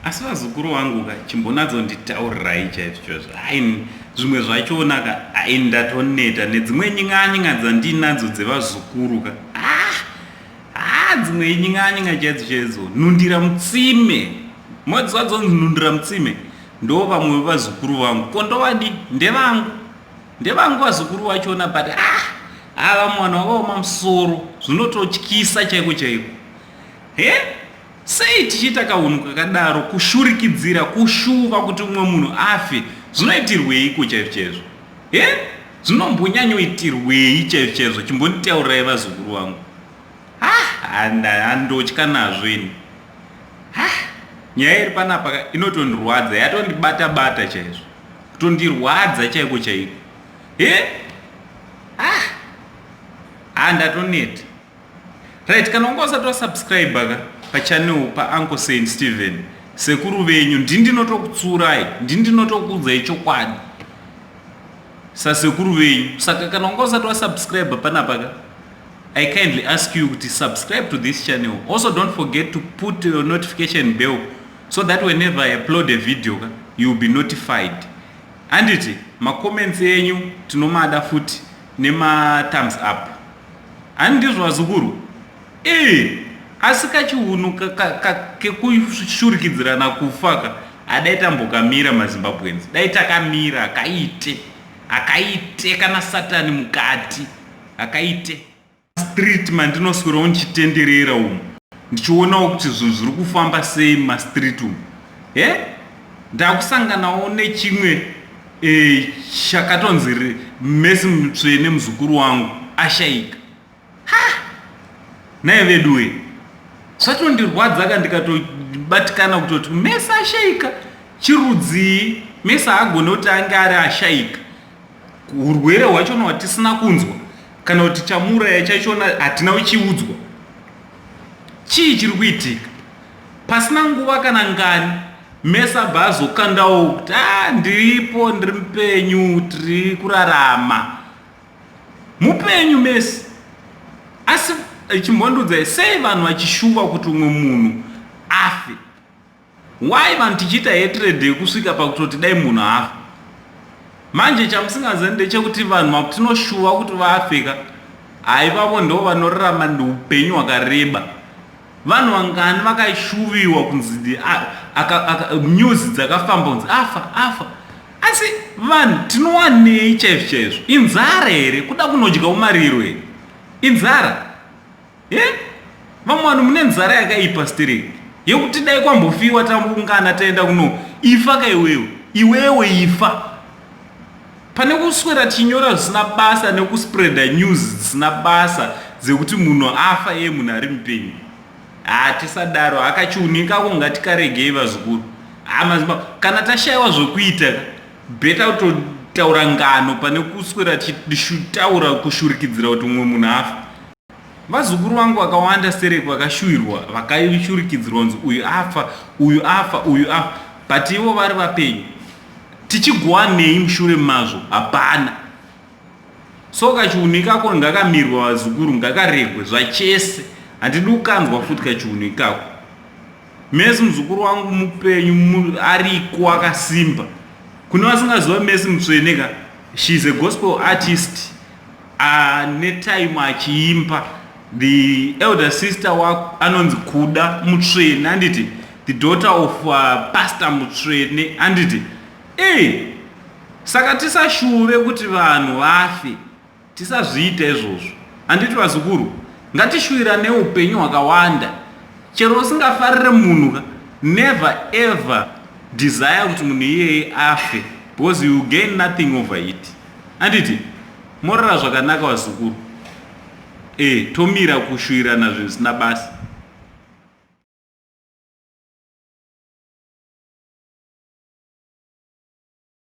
Asi vazukuru vangu ka, chimbonadzonditaurirai chaizvo chaizvo. Ai, zvimwe zvachona ka, ai, ndatoneta nedzimwe nying'anying'a dzandinadzo dzevazukuru ka. Ah, ah, dzimwe nying'anying'a chaidzo chaidzo. Nundira mutsime. Modziva dzonzi nundira mutsime. Ndo vamwe vevazukuru vangu. Ko ndovadi? Ndevangu. Ndevangu vazukuru vachona, but ah, ah, vamwe vanhu vakaoma musoro. Zvinototyisa chaiko chaiko. He? Sei tichiita kahunhu kakadaro, kushurikidzira, kushuva kuti umwe munhu afe? Zvinoitirweiko chaizvo chaizvo? He? Zvinombonyanyoitirwei chaizvo chaizvo? Chimbonditaurirai vazukuru vangu. Ha, handotya nazvo ini. Ha, nyaya iri panapa inotondirwadza, yatondibata bata chaizvo. Kutondirwadza chaiko chaiko. He? Ha, ha, ndatoneta. Right, kana wanga usati wasubscribe ka pachannel paUncle Saint Steven, sekuru venyu, ndini ndinotokutsurai, ndini ndinotokuudzai chokwadi sasekuru venyu. Saka kana wanga usati wasubscribe panapa ka, I kindly ask you to subscribe to this channel. Also, don't forget to put your notification bell so that whenever I upload a video, you'll be notified. Handiti macomments enyu tinomada futi nema thumbs up. Hani ndizvo vazukuru? Ee, asi kachiunu kekushurikidzirana kufa ka, adai tambokamira maZimbabweans, dai takamira akaite, akaite kana Satani mukati, akaite. Street mandinoswerawo ndichitenderera umu ndichionawo kuti zvinhu zviri kufamba sei mumastreet umu. He? Ndakusanganawo nechimwe e, chakatonzi Mercy Mutsvene muzukuru wangu ashaika. Ha! Naye veduwe. Zvatondirwadza ka ndikatobatikana kutoti Mercy ashaika. Chirudzii? Mercy haagone kuti ange ari ashaika. Urwere hwachona hwatisina kunzwa kana kuti chamuuraya chachona hatina kuchiudzwa. Chii chiri kuitika? Pasina nguva kana ngani, Mesa abva azokandawo kuti ah, ndiripo, ndiri mupenyu, tiri kurarama. Mupenyu Mesi. Asi chimbondiudzai, sei vanhu vachishuva kuti umwe munhu afe? Why vanhu tichiita hatred yekusvika pakutoti dai munhu afa? Manje chamusingazivi ndechekuti vanhu vatinoshuva kuti vafe ka, haivavo ndo vanorarama neupenyu hwakareba. Vanhu vangani vakashuviwa kunzi news dzakafamba kunzi afa afa, asi vanhu tinowanei chaizvo chaizvo? Inzara here? Kuda kunodya kumariro here? Inzara e vamwe vanhu mune nzara yakaipa stereki yekuti dai kwambofiwa tamboungana taenda kuno ifa ka iwewe, iwewe ifa, pane kuswera tichinyora zvisina basa nekuspreada news dzisina basa dzekuti munhu afa iye munhu ari mupenyu. Hatisadaro, akachiunikako ngatikaregei vazukuru. Hamazimba, kana tashayiwa zvokuita better kutotaura ngano pane kuswera tichitaura kushurikidzira kuti umwe munhu afa. Vazukuru vangu vakawanda stereki vakashuwirwa, vakashurikidzirwa kunzi uyu afa, uyu afa, uyu afa, but ivo vari vapenyu. Tichigowanei mushure mazvo? Hapana. So kachiunu ikako ngakamirwa vazukuru, ngakaregwe zvachese. Handidi kukanzwa futi kachiunu ikako. Mesi muzukuru wangu mupenyu, ariko akasimba. Kune vasingaziva Mesi Mutsvene ka, she is a gospel artist ane time achiimba. The elder sister wa anonzi Kuda Mutsvene, handiti? The daughter of Pastor Mutsvene, handiti? Eh, saka tisashuve kuti vanhu vafe, tisazviita izvozvo, handiti vazukuru? Ngatishuwirane upenyu hwakawanda. Chero usingafarire munhu ka, never ever desire kuti munhu iyeye afe, because you gain nothing over it, handiti? Morara zvakanaka vazukuru. Eh, tomira kushuwirana zvinhu zvisina basa.